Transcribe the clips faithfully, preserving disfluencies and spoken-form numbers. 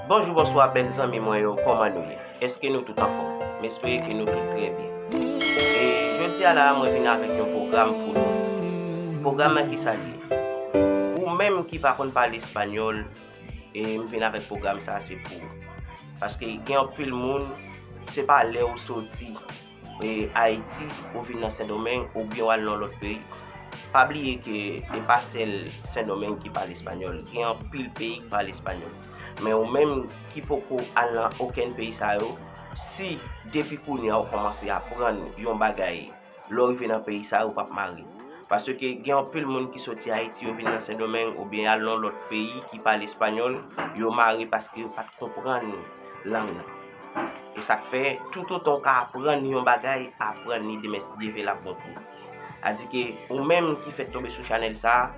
Bonjou, bonswa, bèl zanmi mwen yo, kòman nou ye? Èske nou tout anfòm? M espere ke nou tout trè byen. E jodi a la, mwen vin avèk yon pwogram pou nou. Pwogram nan ki sa l ye? Ou menm ki pa konn pale espanyòl, e m vin avèk pwogram sa, se pou ou. Paske gen anpil moun, se pa lè ou soti e Ayiti, ou vin nan Sendomeng, oubyen w al nan lòt peyi, pa bliye ke e pa sèl Sendomeng ki pale espanyòl. Gen anpil peyi ki pale espanyòl. Men ou menm ki poko al nan okenn peyi sa yo, si depi kounye a ou kòmanse aprann yon bagay, lè w rive nan peyi sa yo, ou p ap mare. Paske gen anpil moun ki soti Ayiti, yo vin nan Sendomeng, oubyen al nan lòt peyi ki pale espanyòl, yo mare paske yo pa t konprann lang nan. E sa k fè, toutotan w ka aprann yon bagay, aprann li, demen si Dye vle l ap bon pou ou. Sa di ke ou menm ki fèk tonbe sou chanèl sa a,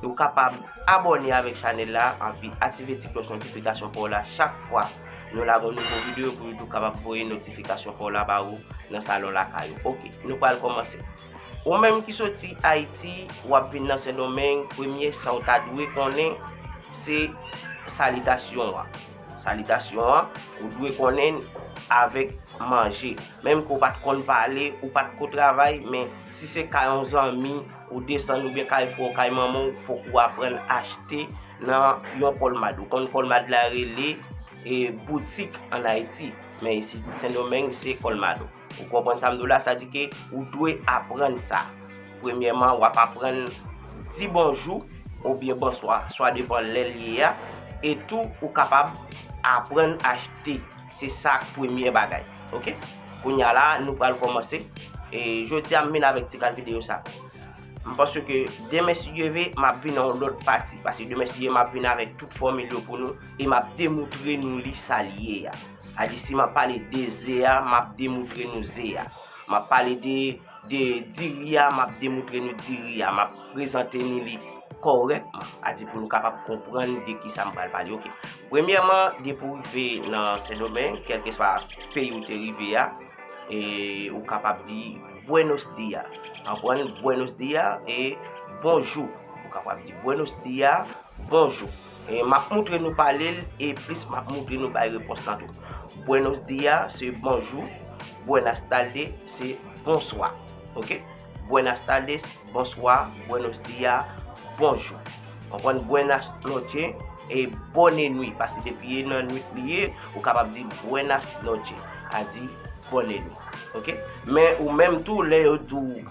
ou kapab abòne avèk chanèl la, anpi aktive ti klòch notifikasyon pa w la chak fwa nou lage yon nouvo videyo pou YouTube kapab voye notifikasyon pa w la ba ou nan salon lakay ou. Oke, nou pral kòmanse. Ou menm ki soti Ayiti, w ap vin nan Sendomeng, premye sa w ta dwe konnen, se salitasyon an. Salitasyon an, ou dwe konnen avèk manje. Menm ke w pa t konn pale, ou pa t ko travay, men si se kay yon zanmi, ou desann oubyen kay frè w, kay manman w, fòk ou aprann achte nan yon kòlmad. Ou konn kòlmad la rele e boutik ann Ayiti, men isit Sendomeng se kòlmado. Ou konprann sa m di w la? Sa di ke ou dwe aprann sa. Premyèman, w ap aprann di bonjou oubyen bonswa, swa depan lè l ye a, e tou ou kapab aprann achte. Se sa premye bagay. Oke? Kounye a la, nou pral kòmanse. E jodi a, m vin avèk ti kad videyo sa. M panse ke demen, si Dye vle, m ap vin nan yon lòt pati. Paske demen, si Dye vle, m ap vin avèk tout fòmil yo pou nou. E m ap demoutre nou li sa l ye a. Sa di, si m ap pale de ze a, m ap demoutre nou ze a. M ap pale de, de diri a, m ap demoutre nou diri a. M ap prezante nou li kòrèkman. Sa di, pou nou kapab konprann de ki sa m pral pale. Oke. Premyèman, depi w rive nan Sendomeng, kèlkeswa peyi w te rive a, e ou kapab di buenos dia. Konprann? Buenos dia e bonjou. Ou kapab di buenos dia, bonjou. E m ap moutre nou pale l, e plis m ap moutre nou bay repons lan tou. Buenos dia se bonjou, buenas tardes se bonswa. Oke? Buenas tardes, bonswa, buenos dia, bonjou. Konprann? Buenas noche e bonne nuit, paske depi e nan nwit li ye, ou kapab di buenas noche, sa di bonne nuit. Oke? Men ou menm tou, lè yo di w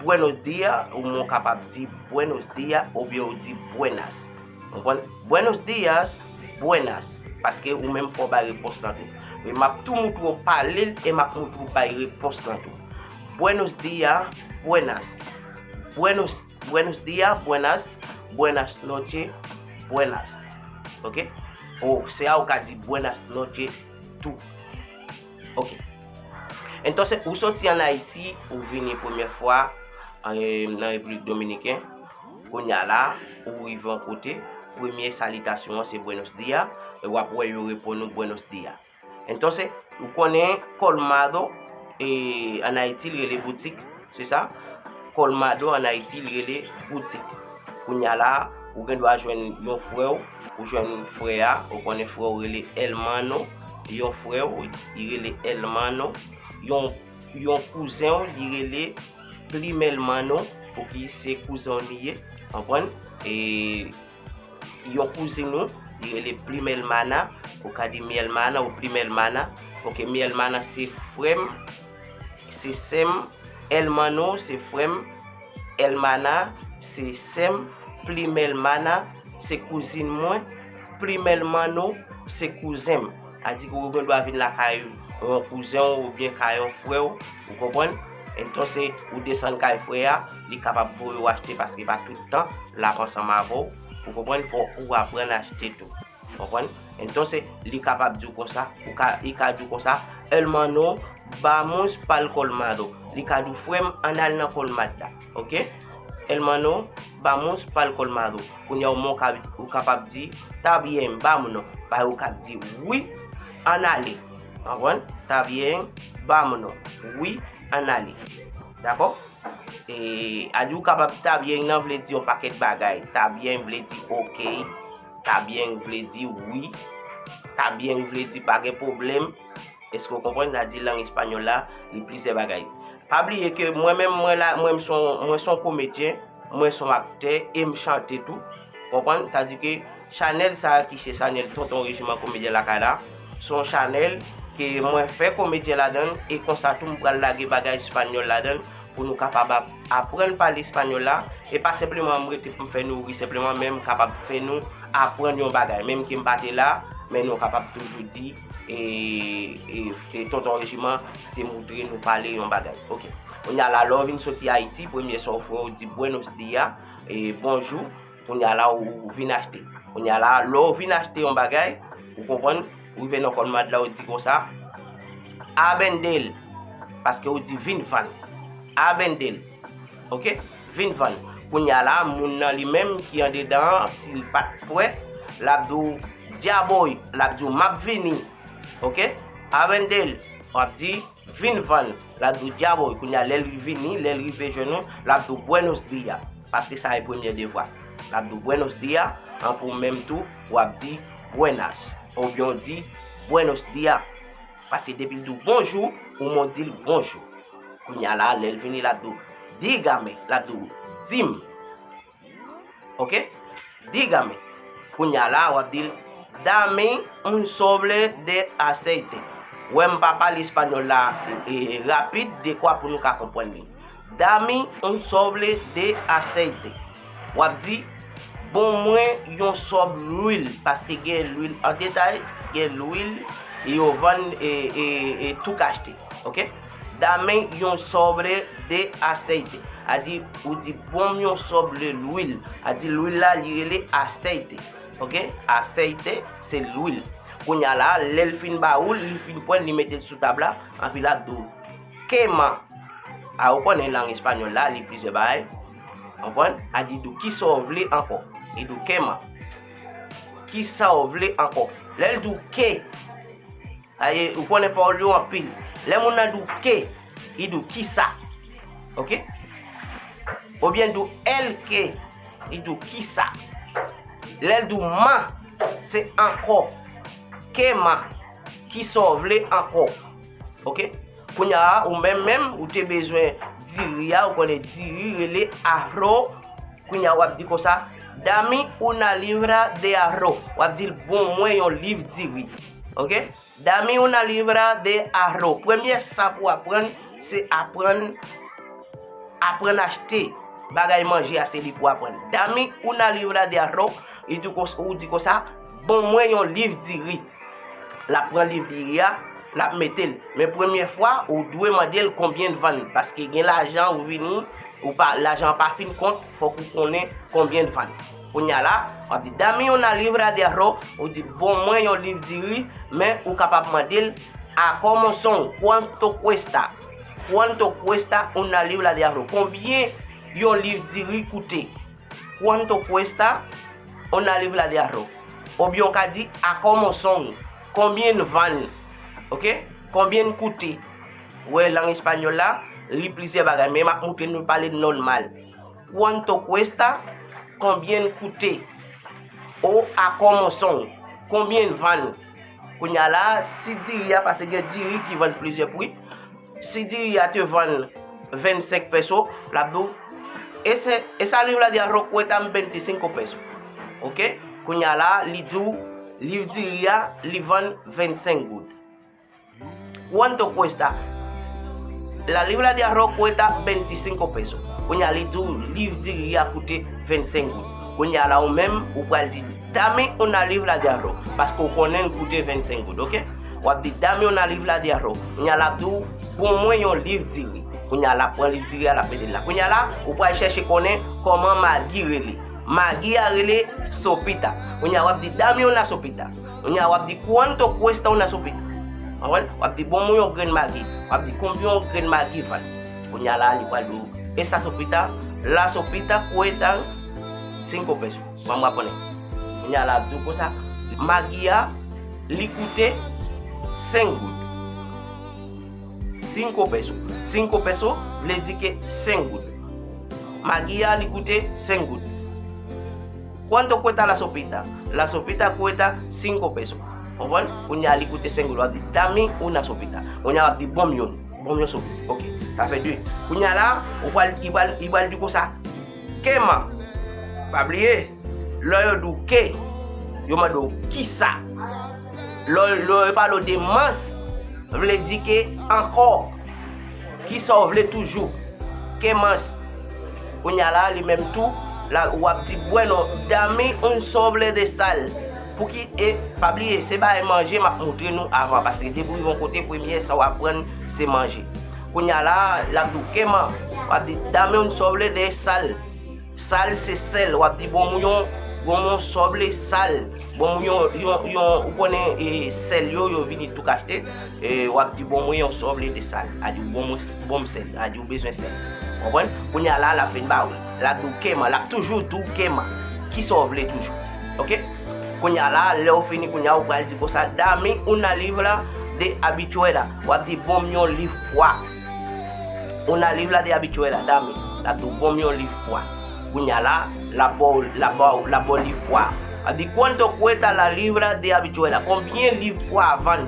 buenos dia, ou menm ou kapab di buenos dia oubyen ou di buenas. Konprann? Buenos dias, buenas. Paske ou menm fò w bay repons lan tou. E m ap tou moutre w pale l e m ap moutre w bay repons lan tou. Buenos dia, buenas. Buenos, buenos dia, buenas. Buenas noche, buenas. Oke? O, se a ou ka di buenas noche tou. Oke. Entonces, ou soti ann Ayiti, ou vini premyè fwa, eh, nan Repiblik Dominiken. Kounye a la, ou rive yon kote, premye salitasyon an se buenos dia, e w ap wè yo reponn ou buenos dia. Entonces, ou konnen colmado, e, ann Ayiti, l rele boutik, se sa? Colmado ann Ayiti, l rele boutik. Kounye a la, ou gen dwa jwenn yon frè w, ou jwenn frè a, ou konnen frè w rele hermano, yon frè w, li rele hermano, yon, yon kouzen w, li rele primo hermano, pou ki se kouzen w li ye, konprann? E yon kouzin ou, li rele prima hermana, ou ka di mi hermana ou prima hermana. Oke, mi hermana se frè m, se sè m, hermano se frè m, hermana se sè m, prima hermana se kouzin mwen, primo hermano se kouzen m. Sa di ke ou gen dwa vin lakay yon kouzen w oubyen kay yon frè w, ou konprann? Entonces, ou desann kay frè a, li kapab voye w achte paske pa tout tan l ap ansanm avè w. Ou konprann? Fò ou aprann achte tou. Konprann? Entonces, li kapab di w konsa, ou ka, li ka di w konsa, hermano, vamos pa'l colmado. Li ka di w, frè m, ann al nan kòlmad la. Oke? Hermano, vamos pa'l colmado. Kounye a, ou menm ou ka, ou kapab di, está bien, vámonos. Paske ou ka di, wi, ann ale. Konprann? Está bien, vámonos. Wi, ann ale. Dakò? E, a di ou kapab, está bien nan vle di yon pakèt bagay. Está bien vle di oke. Está bien vle di wi. Está bien vle di pa gen pwoblèm. Èske w konprann? Sa di lang espanyòl la, li plizyè bagay. Pa bliye ke mwen menm, mwen la, mwen se yon, mwen se yon komedyen, mwen se yon aktè e m chante tou. Konprann? Sa di ke chanèl sa a ki se chanèl Tonton Rejiman Komedyen Lakay la, se yon chanèl ke mwen fè komedyen ladan l e konsa tou m pral lage bagay espanyòl ladan l pou nou kapab ap-, aprann pale espanyòl la, e pa senpleman m rete pou m fè nou ri senpleman, men m kapab fè nou aprann yon bagay. Menm ke m pa te la, men nou kapab toujou di, e, e, e Tonton Rejiman te moutre nou pale yon bagay. Ok. Kounye a la, lè w vin soti Ayiti, premye sa w fè, w di buenos dia, e bonjou. Kounye a la, ou vin achte. Kounye a la, lè w vin achte yon bagay, ou konprann, ou rive nan kòmand la, ou di konsa, a vender, paske ou di vin vann. A vender. Ok? Vin vann. Kounye a la, moun nan li menm ki andedan an, si l pa t prè, l ap di w, ya voy, l ap di w, m ap vini. Ok? A vender, w ap di, vin vann. L ap di w, ya voy. Kounye a, lè l vini, lè l rive jwenn ou, l ap di w, buenos dia. Paske sa e premye devwa. L ap di w, buenos dia, an pou menm tou, w ap di, buenas. Oubyen w di, buenos dia. Paske depi l di w bonjou, ou menm w di l bonjou. Kounye a la, lè l vini, l ap di w, dígame, l ap di w, di m. Ok? Dígame. Kounye a la, w ap di l, dame un sobre de aceite. Wè, m pa pale espanyòl la, e, rapid, dekwa pou nou ka konprann li. Dame un sobre de aceite. W ap di, bon mwen yon sòb lwil, paske gen lwil an detay, gen lwil yo vann, e, e, e tou ka achte. Ok? Dame un sobre de aceite. A di, ou di, bon m yon sobre lwil. A di, lwil la, li rele aceite. Ok? Aceite, se lwil. Kounye a la, lè l fin ba ou l, li fin pran l, li mete l sou tab la, anpi l ap di w, quema. A, ou konnen lang espanyòl la, li plizyè bagay. Konprann? A di, di w, kisa w vle ankò? Li di w, quema. Kisa w vle ankò? Lè l di w, qué, Aye, ou konnen pawòl yo anpil. Lè moun nan di w qué, li di w kisa. Ok? Oubyen l di w el qué, li di w kisa. Lè l di w más, se ankò. Qué más, kisa w vle ankò. Ok? Kounye a, ou menm menm, ou te bezwen diri a, ou konnen diri rele arroz. Kounye a, w ap di konsa, dame una libra de arroz. W ap di l, bon mwen yon liv diri. Ok? Dame una libra de arroz. Premye sa pou w aprann, se aprann, aprann achte bagay manje a, se li pou w aprann. Dame una libra de arroz, li di kons-, ou di konsa, bon mwen yon liv diri. L ap pran liv diri a, l ap mete l. Men premye fwa, ou dwe mande l konbyen l vann, paske gen lajan ou vini, ou pa, lajan an pa fin kont, fòk ou konnen konbyen l vann. Kounye a la, w ap di, dame una libra de arroz, ou di, bon mwen yon liv diri, men ou kapab mande l, a cómo son, cuánto cuesta, cuánto cuesta una libra de arroz, konbyen yon liv diri koute? Cuánto cuesta una libra de arroz? Oubyen w ka di, a cómo son, konbyen n vann? Ok? Konbyen n koute? Ou wè, lang espanyòl la, li plizyè bagay, men m ap montre nou pale nòmal. Cuánto cuesta, konbyen n koute? O a cómo son, konbyen n vann? Kounye a la, si diri a, paske gen diri ki vann plizyè pri, si diri a te vann vennsenk peso, l ap di w, ese, esa libra de arroz cuesta veinticinco pesos. Ok? Kounye a la, li di w, liv diri a, li vann vennsenk goud. Cuánto cuesta? La libra de arroz cuesta veinticinco pesos. Kounye a, li di w, liv diri a koute vennsenk goud. Kounye a la, ou menm, ou pral di, dame una libra de arroz, paske w konnen l koute vennsenk goud, ok? W ap di, dame una libra de arroz. Kounye a, l ap di w, bon mwen yon liv diri. Kounye a, l ap pran liv diri a, l ap mete l la. Kounye a la, ou pral chèche konnen kòman magi rele. Magi a rele sopita. Kounye a, w ap di, dame una sopita. Kounye a, w ap di, cuánto cuesta una sopita? Konprann? W ap di, bon mwen yon grenn magi. W ap di, konbyen yon grenn magi vann? Kounye a la, li pral di w, esa sopita, la sopita cuesta cinco pesos. Ban m raponnen. Kounye a la, ap di w konsa, magi a, li koute senk goud. Cinco pesos. Cinco pesos vle di ke senk goud. Magi a, li koute senk goud. Cuánto cuesta la sopita? La sopita cuesta cinco pesos. Konprann? Kounye a li koute senk goud, w ap di, "Dami, ou nan sopita." Kounye a w ap di, "Ban m youn, ban m yon sopita." Ok, sa fè de. Kounye a la, ou pral, li pral, li pral di konsa, "Kèman." Pa bliye, lè yo di w ke, yo mande w kisa. Lè, lè yo pale w de mans, vle di ke ankò. Kisa w vle toujou? Kèman? Kounye a la, li menm tou, la, w ap di, "Bueno, dame un sobre de sal." Pouki, e, pa bliye, se bagay manje m ap montre nou avan, paske depi w rive yon kote, premye sa w aprann, se manje. Kounye a la, l ap di w, "Kèman?" W ap di, "Dame un sobre de sal." Sal se sèl, w ap di, "Bon, mwen yon, bon, mwen yon sobre sal." Bon, mwen yon, yon, yon, ou konnen, e, sèl yo, yo vini tou achte. E, w ap di, "Bon, mwen yon sobre de sal." A di, "Bon, mwen, bon, m sèl." A di, "Ou bezwen sèl." Konprann? Kounye a la, l ap vin ba ou. L ap di w, "Kèman?" L ap toujou di w, "Kèman?" Kisa w vle toujou? Ok? Kounye a la, lè w fini, kounye a, ou pral di konsa, "Dame una libra de habichuela." W ap di, "Ban m yon liv pwa." "Una libra de habichuela, dame." L ap di w, "Ban m yon liv pwa." Kounye a la, l ap ba w, l ap ba w, l ap ba w liv pwa. L ap di, "Cuánto cuesta la libra de habichuela?" Konbyen liv pwa vann?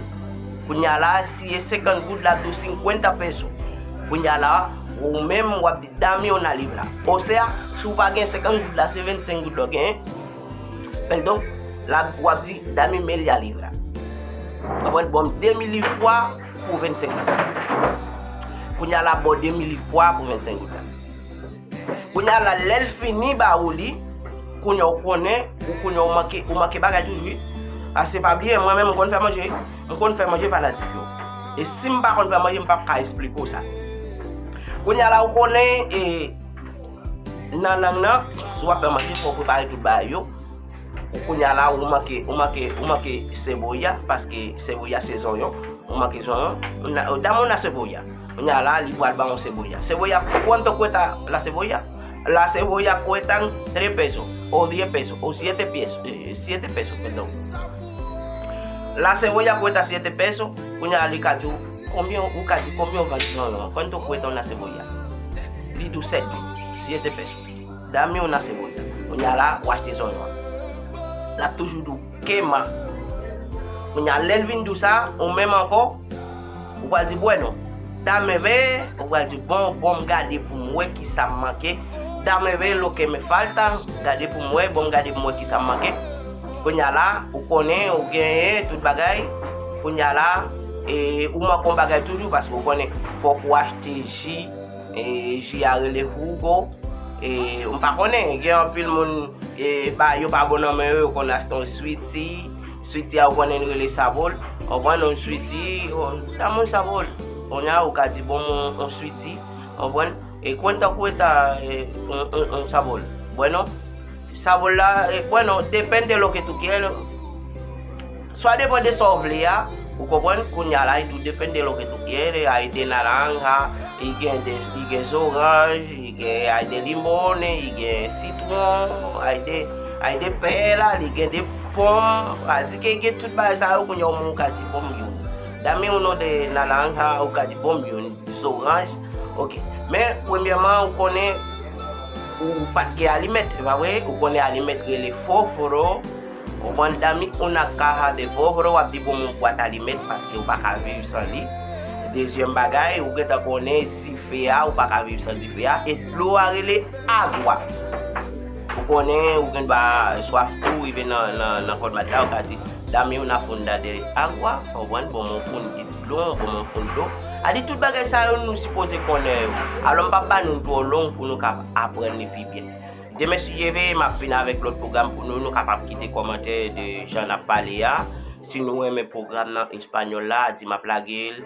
Kounye a la, si e senkant goud, l ap di w, "Cincuenta pesos." Kounye a la, ou menm, w ap di, "Dame una libra." Osea, si w pa gen senkant goud la, se vennsenk goud la w genyen. Pèdon, la, w ap di, "Dame media libra." Konprann? "Ban m demi liv pwa pou vennsenk goud." Kounye a la, ba w demi liv pwa pou vennsenk goud la. Kounye a la, lè l fini ba ou li, kounye a ou konnen, ou konnen ou manke, ou manke bagay toujou, wi. Paske pa bliye, mwen menm, m konn fè manje, wi. M konn fè manje fanatik yo. E si m pa konn fè manje, m p ap ka esplike w sa. Kounye a la, ou konnen, e, nan lang nan, si w ap fè manje, fò w prepare tout bagay yo. Kounye a la, ou manke, ou manke, ou manke seboya, paske seboya se zonyon. Ou manke zonyon. Una, dame una cebolla. Kounye a la, li pral ba w yon seboya. Cebolla, ¿cuánto cuesta la cebolla? La cebolla cuestan tres pesos, o diez pesos, o siete pesos, eh, siete pesos, pèdon. La cebolla cuesta siete pesos. Kounye a, li ka di w, konbyen, ou ka di, "Konbyen w vann zonyon an? ¿Cuánto cuesta una cebolla?" Li di w, "Sèt goud, siete pesos." "Dame una cebolla." Kounye a la, ou achte zonyon an. L ap toujou di w, "Kèman?" Kounye a, lè l vin di w sa, ou menm ankò, ou pral di, "Bueno, dame ver." Ou pral di, "Bon, bon, m gade pou m wè kisa m manke. Dame ver lo que me falta." Gade pou m wè, bon, m gade pou m wè kisa m manke. Kounye a la, ou konnen, ou genyen tout bagay. Kounye a la, e, ou manke yon bagay toujou, paske ou konnen, fòk ou achte ji, e, ji a rele jugo. E, m pa konnen, gen anpil moun, e, ba, yo pa bon nan men yo, yo konn achte yon switi. Switi a, ou konnen, n rele sabol. Ou konprann, yon switi, yon, sa moun sabol. Kounye a, ou ka di, "Bon, yon, yon switi." Ou konprann? E, "Cuánto cuesta, e, un, un, un sabol?" Bueno, sabol la, e, bueno, depende lo que tú quieres. Sa depann de sa w vle a, ou konprann? Kounye a la, e tou depende lo que tú quieres. Hay de naranja, li gen de, li gen zoranj, li gen, hay de limones, li gen sitwon, hay de, hay de pera, li gen de pòm. Sa di ke gen tout bagay sa yo, kounye a ou menm ou ka di, "Ban m youn." Dame uno de naranja, ou ka di, "Ban m youn." Zoranj. Ok. Men, premyèman, ou konnen, ou pa t gen alimèt, e pa vre? Ou konnen alimèt rele foforo. Ou konprann? Dame una caja de fósforo, w ap di, "Bon, yon bwat alimèt, paske ou pa ka viv san li." Dezyèm bagay, ou gentan konnen dife a, ou pa ka viv san dife a. E dlo a rele agwa. Ou konnen, ou gen dwa swaf tou, rive nan, nan, nan kòd mat la, ou ka di, "Dame una funda de agua." Ou konprann? "Bon, yon foun dlo, bon, yon foun dlo." A di tout bagay sa yo, nou sipoze konnen yo. Alò, m p ap ba nou twò long pou nou ka aprann li pi byen. Demen, si Dye vle, m ap vin avèk lòt pwogram pou nou, nou kapab kite kòmantè de jan n ap pale a. Si nou renmen pwogram nan espanyòl la, di m ap lage l.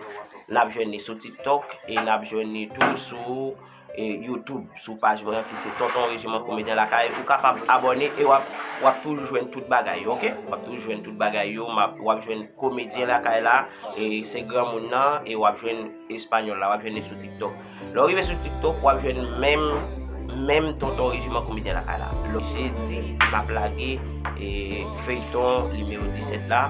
N ap jwenn li sou TikTok e n ap jwenn li tou sou, e, YouTube, sou paj mwen an ki se Tonton Rejiman Komedyen Lakay. Ou kapab abòne e w ap, w ap toujou jwenn tout bagay yo, ok? W ap toujou jwenn tout bagay yo, m ap, w ap jwenn Komedyen Lakay la, e se granmoun nan, e w ap jwenn espanyòl la, w ap jwenn li sou TikTok. Lè w rive sou TikTok, w ap jwenn menm, menm Tonton Rejiman Komedyen Lakay la. Lòt jedi, m ap lage, e, feyton nimewo disèt la.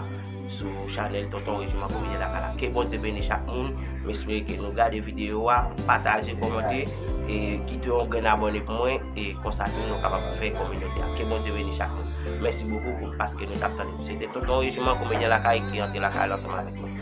sou chanèl Tonton Rejiman Komedyen Lakay la. Ke Bondye beni chak moun. M espere ke nou gade videyo a, pataje, kòmante, e kite yon grenn abòne pou mwen, e konsa tou nou kapab fè kominote a. Ke Bondye beni chak moun. Mèsi bokou pou paske nou t ap tande m. Se te Tonton Rejiman Komedyen Lakay ki antre lakay la ansanm avèk nou.